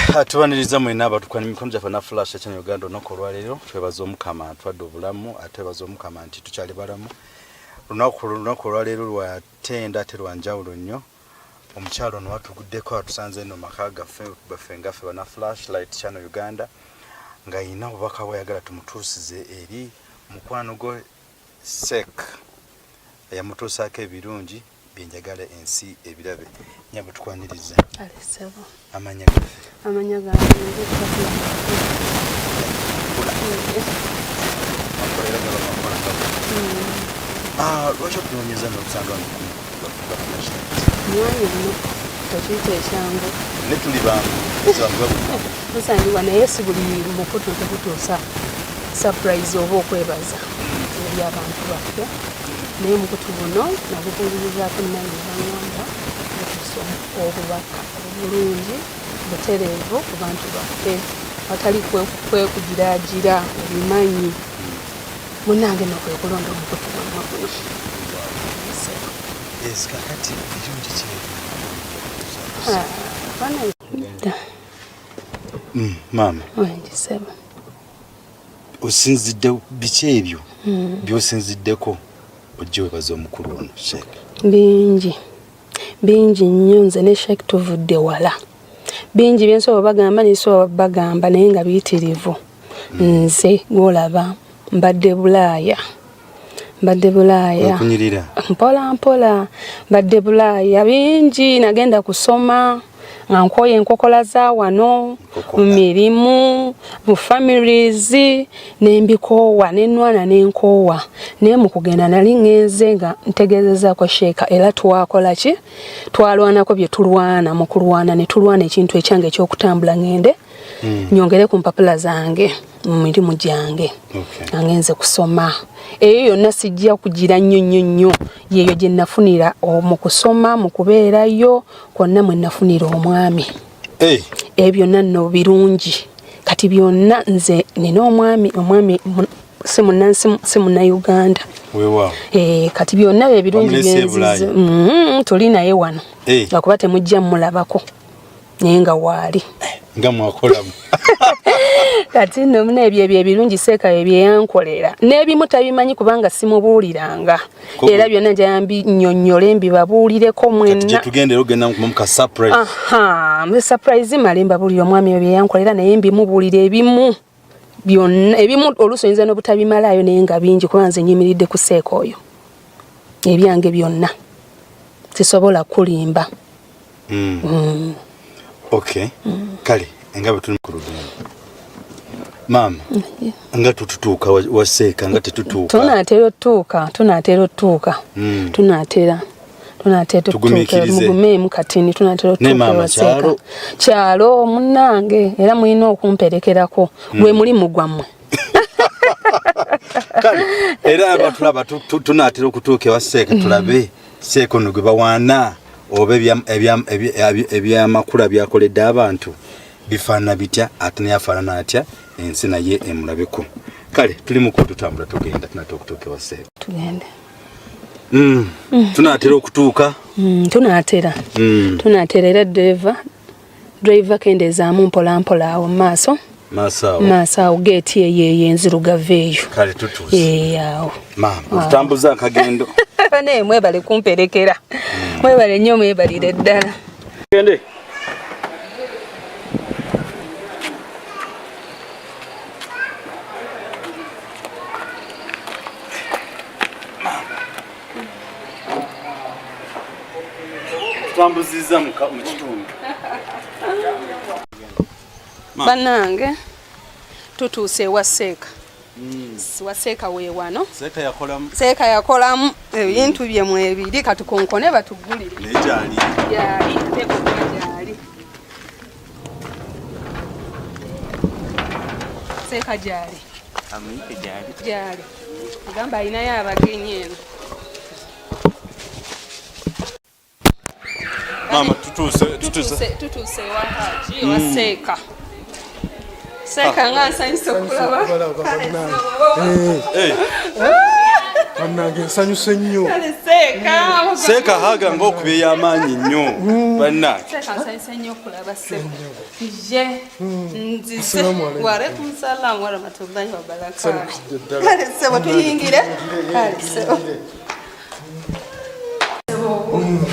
Tubaniriza mwena abatukwana emikono gyaffe na Flash Channel Uganda. Olunaku olwaleero twebaza Omukama atwadde obulamu, atwebaza Omukama nti tukyali balamu. Lunaku olwaleero lwa ttenda ate lwa njawulo nnyo. Omukyalo ono watuguddeko, atusanze eno maka gaffe baffe ngaffe bana Flash Light Channel Uganda, nga yina obubaka bwayagala tumutuusize eri mukwano gwe Sek eyamutuusaako ebirungi byenjagala ensi ebirabe. Nyabo, tukwaniriza. Amanya gaffe? Amanya gange. Akolera gaba makola. Lwaki otunoonyeza n'okusanga wano ku Flash Light? Mwanya nno tekiyita ekyangu. Ne tuli bangu. Tusangibwa, naye si buli mukutu tekutuusa surprise oba okwebaza eri abantu baffe, naye omukutu guno nagubuulirizaako nange ne baŋŋamba gutuusa obubaka obulungi butereevu ku bantu baffe watali kwekugiraagira obimanyi. Munnange no kwe kulonda omukutu gwammwe guno. Kakati birungi ki? Maama. Wangisebo. Osinzidde biki ebyo byosinziddeko ojja webaza omukulu ono Sheek? Bingi, bingi nnyo. Nze ne Sheek tuvudde wala. Bingi byensobola bagamba, nensobola bagamba, naye nga biyitirivu. Nze gwolaba mbadde Bulaaya, mbadde Bulaaya. Okunyirira. Mpola mpola. Mbadde Bulaaya bingi, nagenda kusoma nga nkooye enkokola za wano mu mirimu, mu families, nembikoowa, nenwana nenkoowa. Naye mu kugenda nali ŋŋenze nga ntegeezezaako Sheeka, era twakola ki, twalwanako bye tulwana. Mu kulwana ne tulwana ekintu ekyange ekyokutambula ŋŋende nyongere ku mpapula zange mu mirimu gyange nga ngenze kusoma. Eyo yonna sijja kugira nnyo nnyo nnyo. Yeeyo gye nafunira mu kusoma, mu kubeerayo kwonna mwe nafunira omwami. Ebyo byonna nno birungi. Kati byonna nze nina omwami, omwami si munnansi, si Munnayuganda. Kati byonna bye birungi byenzize. Tuli naye wano, lwakuba temujja mmulabako, naye nga waali. Nga mwakolamu. Kati nno muna ebyo ebyo ebirungi Seeka ebyeyankolera, n'ebimu tabimanyi kubanga simubuuliranga, era byonna njala mbinnyonnyole mbibabuulireko mwenna. Tugende, ogenda mu surprise. Aha, surprise male mbabuulire omwami ebyo byeyankolera, naye mbimubuulira ebimu byonna. Ebimu oluusi oyinza n'obutabimalayo, naye nga bingi, kuba nze nyimiridde ku Seeka oyo ebyange byonna, sisobola kulimba. Okay, kale nga bwe tuli ku lugendo, maama, nga tututuuka wa Seeka, nga tetutuuka. Tunaatera otuuka, tunaatera otuuka. Tunaatera, tunaatera. Tugumiikirize. Mugumeemu katini, tunaatera Ne otuuka maama, ewa Seeka. Kyalo. Kyalo munnange, era mulina okumperekerako, gwe mulimu gwammwe. Kale era abatulaba, tunaatera okutuuka ewa Seeka, tulabe Seeka ono gwe bawaana oba ebyamakula byakoledde abantu bifaanana bitya, ate naye afaanana atya, ensi naye emulabeko. Kale tuli muku tutambula tugenda, tunaatera okutuuka ewa Seeka. Tugende. Tunaatera okutuuka. Tunaatera. Tunaatera, era driver, driver, kendeezaamu mpola mpola awo mu maaso. Maaso awo. Maaso awo, geeti eyo eyo enzirugavu eyo. Kale tutuuse. Eh, awo. Maama, otutambuza akagendo. Naye mwebale kumperekera, mwebale nnyo, mwebalire ddala. Gende. Tutambuziza mu kitundu. Bannange, tutuuse ewa Seeka. Wa Seeka weewano. Seeka yakolamu. Seeka yakolamu ebintu bye mwebiri. Katukonkone batugulire. Naye gyali. Gyali, ateeka okuba gyali. Seeka gyali? Amuyite gyali. Gyali, agamba alinayo abagenyi eno. Maama, tutuuse, tutuuse. Tutuuse ewa Haji, ewa Seeka. Seeka, nga nsanyusa okulaba. Eh, Bannange, nsanyuse nnyo. Kale seeka. Seeka haga ng'okuba ey'amaanyi nnyo, bannange. Seeka, nsanyuse nnyo okulaba ssebo. Ye nzize. Assalamu alaikum. Waalaikum salaam warahmatullahi wabarakatuh. Nsanyukidde ddala. Kale ssebo, tuyingire. Kale ssebo.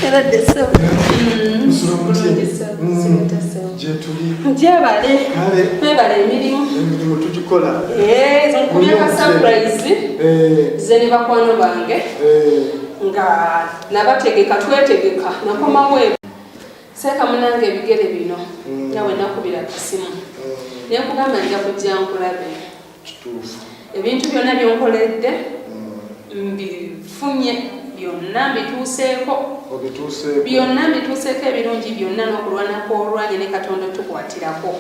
Eradde ssebo. Nsula mutye? Bulungi ssebo. Sibata ssebo. Gyetuli. Gyebale. Kale. Mwebale emirimu. Emirimu tugikola. Eh, nkubye ka surprise. Nze ne bakwano bange nga nabategeka, twetegeka, nakomawo e seeka munange ebigere bino nawe nakubira kasimu nenkugamba nja kujja nkulabe. Kituufu. Ebintu byonna byonkoledde mbifunye byonna, mbituuseeko. Obituuseeko. Byonna mbituuseeko, ebirungi byonna n'okulwana kwolwanye ne Katonda tukwatirako.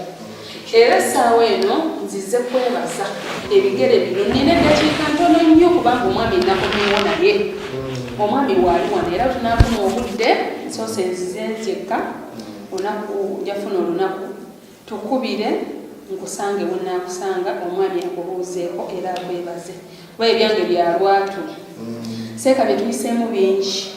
Era essaawa eno nzize kwebaza ebigere bino. Nina eddakiika ntono nnyo kubanga omwami nakomyewo, naye omwami waali wano era tunaafuna obudde. Nsoose nzize nzekka, olunaku njafuna olunaku tukubire nkusange wenaakusanga, omwami akubuuzeeko era akwebaze, kuba ebyange bya lwatu. Seeka, bye tuyiseemu bingi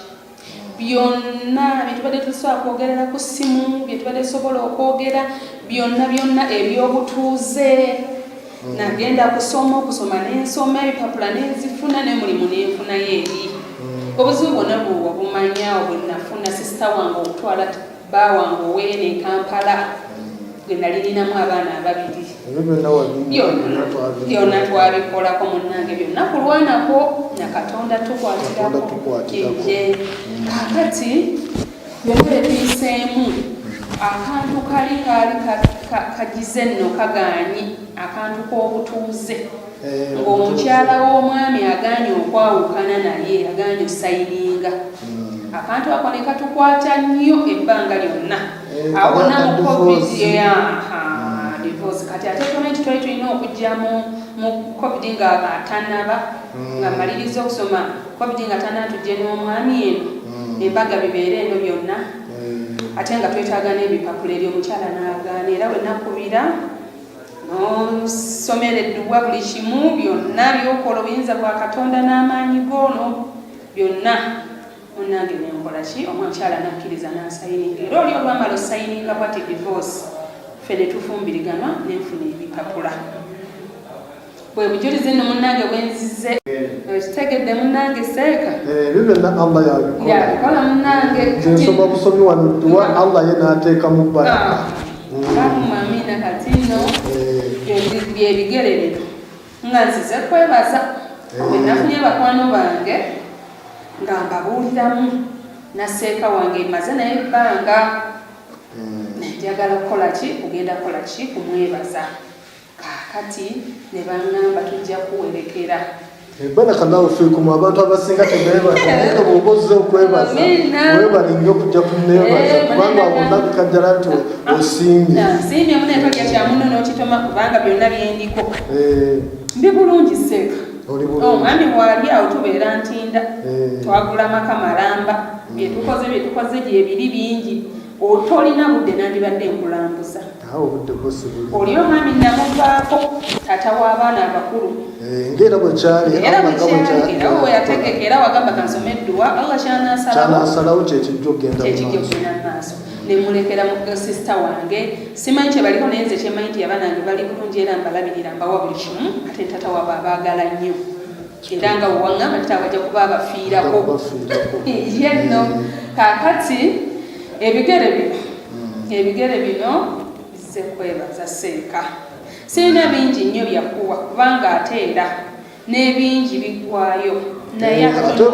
byonna byetubadde tusobola kwogerera ku ssimu, byetubadde tusobola okwogera byonna byonna ebyobutuuze. Nagenda kusoma, okusoma nensoma, ebipapula nenzifuna, nemulimu nenfunayo. Eri obuzibu bwonna bwewa bumanya bwe nafuna sisita wange okutwala bba wange oweene e Kampala gwe nali ninamu abaana ababiri. Ebyo byonna Byonna byonna twabikolako munnange, byonna kulwanako na Katonda tukwatirako. Katonda tukwatirako. Ye. Kaakati byonna bye tuyiseemu, akantu kali kaali kagize nno kagaanyi, akantu k'obutuuze, ng'omukyala w'omwami agaanye okwawukana naye, agaanye osayininga. Akantu ako ne katukwata nnyo ebbanga lyonna. Awo kali mu aka COVID. divorce. Aha, divorce. Kati ate twali twali tulina okujja mu COVID nga atanaba, nga maliriza okusoma, COVID nga tanaba, tujje n'omwami eno, embaga bibeere eno byonna, ate nga twetaaga n'ebipapula. Eri omukyala n'agaana, era we nakubira n'osomera edduwa, buli kimu byonna byokola, obuyinza bwa Katonda n'amaanyi go no byonna, munnange nenkola ki, omukyala nakkiriza n'asayininga. Era oli olwamala osayininga bwati divorce, ffe ne tufumbiriganwa, nenfuna ebipapula. Bwe bujulizi nno munnange bwenzize, okitegedde munnange seeka? Ebyo byonna Allah yabikola. Yabikola munnange. Nze nsoma busomi wano dduwa, Allah ye n'ateekamu baraka. Allahumma amina. Kati nno byebigere bino nga nzize kwebaza. Bwe nafunye bakwano bange nga mbabuuliramu naseeka wange maze naye ebbanga, njagala kukola ki, kugenda kukola ki, kumwebaza. Kaakati ne baŋŋamba tujja kuwerekera. Barakallahu fikum. Abantu abasinga tebeebaza, naye nga bw'oba ozze okwebaza, Amiina. weebale nnyo okujja kuneebaza, kubanga awo olabika ddala nti osiimye. Nsiimye munaye, tolya kya muno n'okitoma, kubanga byonna byendiko ndi bulungi seeka. Oli bulungi. Omwami waali awo, tubeera Ntinda. Twagula maka malamba. Byetukoze gyebiri bingi, otolina budde nandibadde nkulambuza. Awo obudde bwo si buli. Oli omwami namuvaako, taata w'abaana abakulu. Ng'era bwe kyali, era Allah nga bwe bwekyali, era kyali. we yategeka, era wagamba kansome edduwa, Allah kyanaasalawo Kyanaasalawo kyekijja okugenda mu kyekijja maaso. okugenda mu maaso. Nemulekera mu sisita wange, simanyi kye baliko, naye nze kyemanyi nti abaana bali bulungi era mbalabirira, mbawa buli kimu, ate taata waabwe abaagala nnyo, era nga wewaŋŋamba tata bajja kuba abafiirako. Bafiirako. Ye nno kaakati ebigere bino bizze kwebaza seeka. Sirina bingi nnyo byakuwa, kubanga ate era n'ebingi biggwayo, naye Ate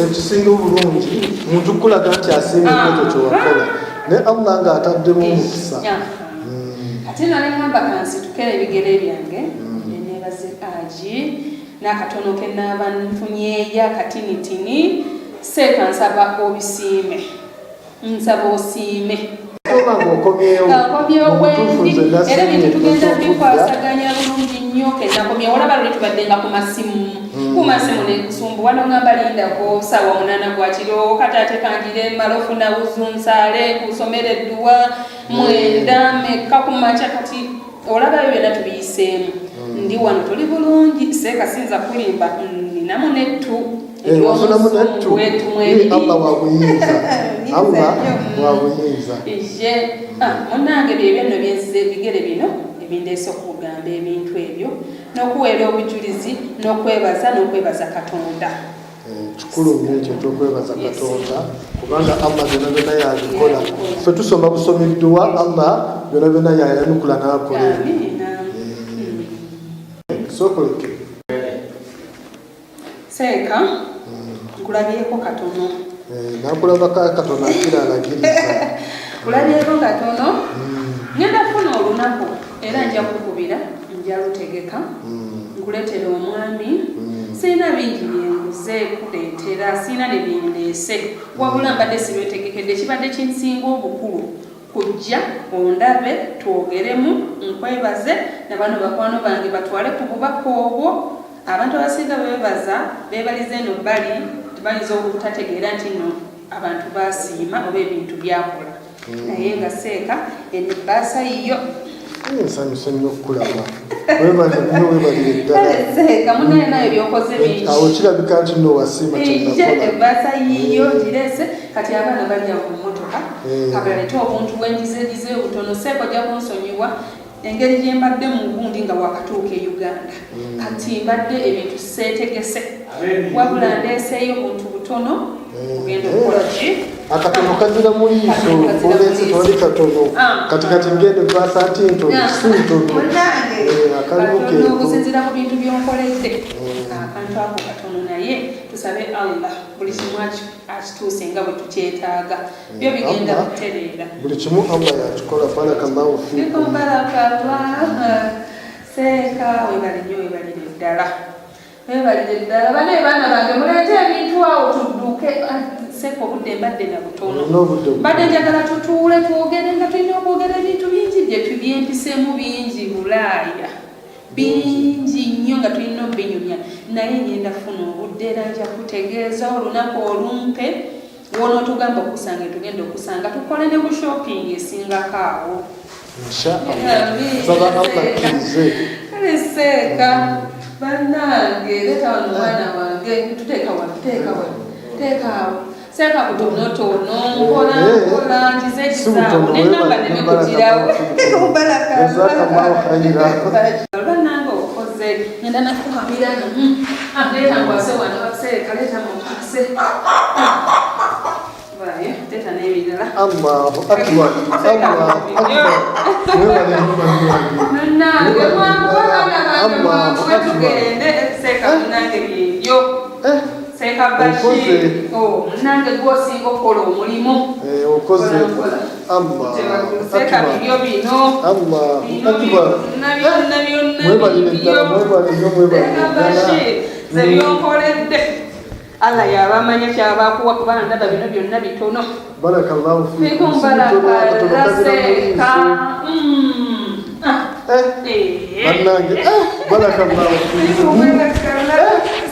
ekisinga obulungi, muntu kulaga nti asiimye ekyo kyewakola, naye Allah ng'ataddemu omukisa. Ate nno neŋŋamba kansitukere ebigere byange neneebaze agi n'akatono ke naaba nfunyeeyo akatinitini. Seeka, nsaba obisiime, nsaba osiime. Oba ng'okomyewo. Nkomyewo. Mu butuufu Bwendi nze era ebintu nasiimye tugenda ekyokudda. bikwasaganya bulungi nnyo. Kenakomyewo, olaba luli tubaddenga ku masimu nekusumbuwa, nongamba lindako saawa 8 gwakiro, kati ate kangire mmala ofuna wuzu, nsaale, kusomera edduwa 9 mekka ku makya. Kati olabayo byonna tubiyiseemu, ndi wano tuli bulungi seeka, sinza kulimba, ninamu nettu. Eh, wafunamu nettu. Allah wabuyinza, Allah wabuyinza. Ye ah, munange byebyo nno byenziza ebigere bino ebindeese okugamba ebintu ebyo n'okuweera obujulizi n'okwebaza n'okwebaza Katonda. Eh, kikulu nnyo ekyo ekyokwebaza Katonda kubanga Allah byona byona yabikola. Ffe tusoma busomi dduwa, Allah byona byona yayanukula n'akola ebyo. Eh, sookoleke Seeka nkulabyeko katono. Eh, nakulabako katono akira alagiriza. Kulabyeko katono. Ngenda kufuna olunaku era nja kukubira nja lutegeka nkuleetera omwami. Sirina bingi byenguze kuleetera, sirina ne byendeese, wabula mbadde sibyetegekedde. Kibadde kinsinga obukulu kujja ondabe twogeremu nkwebaze na bano bakwano bange batwale ku bubaka obwo. Abantu abasinga bebaza bebaliza eno bbali bayinza obutategeera nti nno abantu basiima oba ebintu byakola naye nga seeka eno ebbaasa yiyo. Nsanyuse nnyo okukulaba, webale nnyo, webalire ddala. Seeka munaye nayo byokoze bingi. Awo kirabika nti nno wasiima kyenakola. Ebbaasa yiyo girese kati abaana bali awo mu mmotoka kabalete obuntu bwenjizegize obutono. Seeka ojja kunsonyiwa engeri gye mbadde mu gundi nga wakatuuka e Uganda kati mbadde ebintu seetegese, wabula ndeeseeyo buntu butono ogenda okukola ki? Akatono kazira mu liiso, oleese tewali katono. Kati kati ngende vaasa nti ntono si ntono. Akalimu keeko okusinziira ku bintu byonkoledde akantu ako katono, naye tusabe Allah buli kimu akituuse nga bwe tukyetaaga, byo bigenda kutereera. Buli kimu Allah yakikola. Barakallahu fikum. Barakallah. Seeka weebale nnyo, weebalire ddala, weebalire ddala. Bane baana bange muleete ebintu awo tudduke. Seeka obudde mbadde na butono, mbadde njagala tutuule twogere nga tulina okwogera ebintu bingi bye tubyempiseemu bingi Bulaaya bingi nnyo nga tulina obinyumya, naye ngenda kufuna obudde era nja kutegeeza olunaku olumpe wonootugamba okusanga tugenda okusanga tukole ne ku shopping esingako awo. Kale seeka bannange leeta wano mwana wange, tuteeka wano, teeka wano, teeka awo. Seeka butonotono, nkola nkola nkize ekisaawo nenamba neme kugirawo. Bannange okoze ngenda nakukamira. Leeta nkwase wano seeka, leeta mukwase. Leeta n'ebirala. Allahu akbar, Allahu akbar. Webale nnyo bannange. Munnange mwanguwe, baana bange mwanguwe tugende. Seeka munnange byebyo. Seeka Bashir, munnange gwosinga okukola omulimu. Okoze. Allah Seeka bibyo bino. Allahu akbar. Byonna byonna byonna. Mwebalire ddala, mwebale nnyo, mwebalire Seeka ddala. Bashir, ze byonkoledde Allah yaba amanya kyabakuwa kubanga ndaba bino byonna bitono. Barakallahu fikum. Fikum baraka seeka. Bannange, barakallahu fikum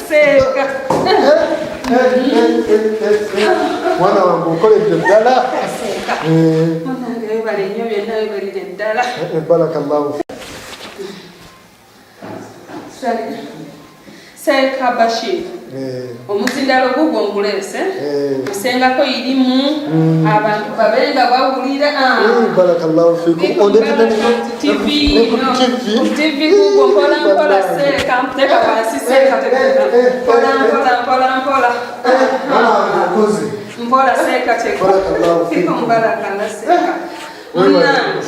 seeka. Mwana wange okoledde ddala. Seeka munange webale nnyo byonna, webalire ddala. Barakallahu. Seeka Bashir, omuzindalo gugwo nguleese kusengako irimu abantu babe nga bawulira. Barakallahu fikum. Ondetedde TV ne ku TV. TV gugwo mpola mpola. Seeka teeka wansi seeka, mpola mpola mpola mpola. Mwana wange okoze. Mpola seeka, teeka. Barakallahu fikum. Barakalla seeka munnange,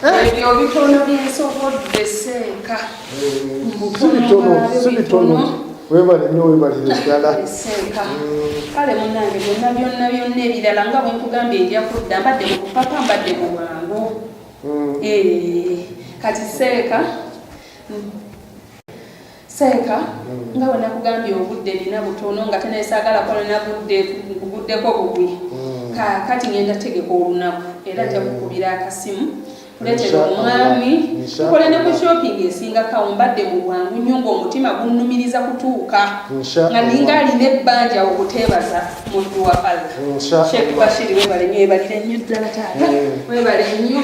ebyo bitono byensobodde seeka. Si bitono, si bitono. Webale nnyo, webalire ddala. Seeka kale munnange byonna byonna byonna ebirala nga bwe nkugambye nja kudda, mbadde mu kupapa, mbadde mu bwangu. Kati seeka, seeka nga bwe nakugambye obudde nina butono nga tenesaagala kolona budde nkuguddeko bugwi. Kaakati ngenda tegeka olunaku era nja kukubira akasimu kuleetera omwami tukole ne ku shopping esingako awo. Mbadde mu bwangu nnyo ng'omutima gunnumiriza kutuuka nga ninga alina ebbanja okuteebaza muddu wa Allah. Sheikh Bashir webale nnyo, webalire nnyo ddala taata, webale nnyo,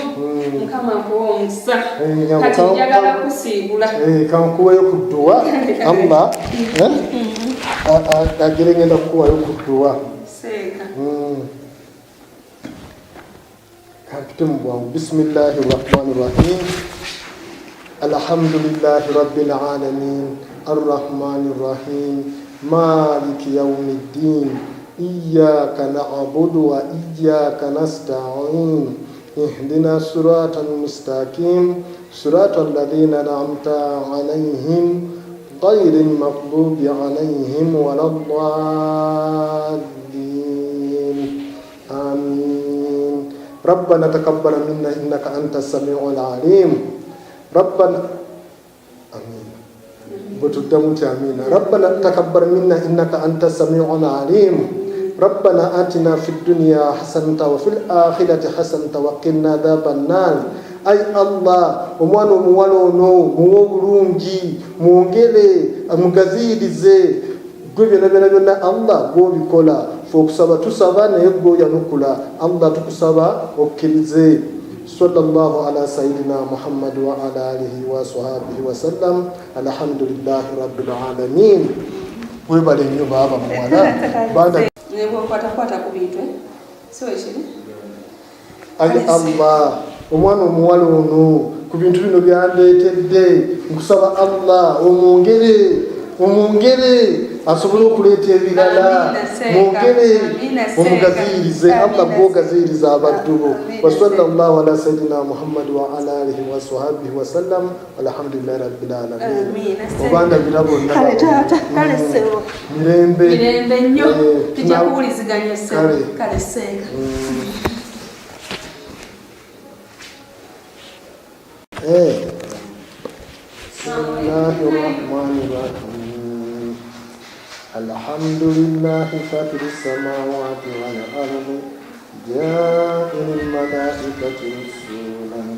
Mukama nkuwa omukisa. Kati njagala kusiibula. Kankuweyo ku dduwa Allah. Agere ngenda kukuwayo ku dduwa. Seeka. Kampite mu bwangu. Bismillahi rahmani rahim. Alhamdulillahi rabbil alamin arrahmani rahim maliki yaumi ddin iyaka nabudu wa iyaka nastain ihdina sirata almustaqim sirata alladhina an'amta alayhim غير المغضوب عليهم ولا الضالين آمين ربنا تقبل منا إنك أنت السميع العليم ربنا آمين بتدمت آمين ربنا تقبل منا إنك أنت السميع العليم ربنا آتنا في الدنيا حسنة وفي الآخرة حسنة وقنا عذاب النار. Ai Allah, omwana omuwala ono muwe obulungi, mwongere, mugaziyirize gwe byonna byonna byonna. Allah gw'obikola, fe okusaba tusaba naye gw'oyanukula. Allah tukusaba okkirize. Sallallahu ala sayidina Muhammad wa ala alihi wa sahbihi wa sallam. Alhamdulillahi rabbil alamin. Webale nnyo baaba muwala. Baana Ne bw'okwatakwata ku bintu, si wekiri? Ai Allah, omwana omuwala ono ku bintu bino byandeetedde, nkusaba Allah omwongere, omwongere asobole okuleeta ebirala, mwongere omugaziyirize. Allah gwogaziyiriza abaddu bo. Wa sallallahu ala sayidina Muhammad wa ala alihi wa sahbihi wa sallam. Alhamdulillahi rabbil alamin. Obandabira bonna. Kale taata, kale ssebo. Mirembe. Mirembe nnyo. Tujja kuwuliziganya ssebo. Kale seeka. Bismillahirrahmanirrahim. Alhamdulillahi fatiri samawati wal ardi ja'ilil malaikati rusulan.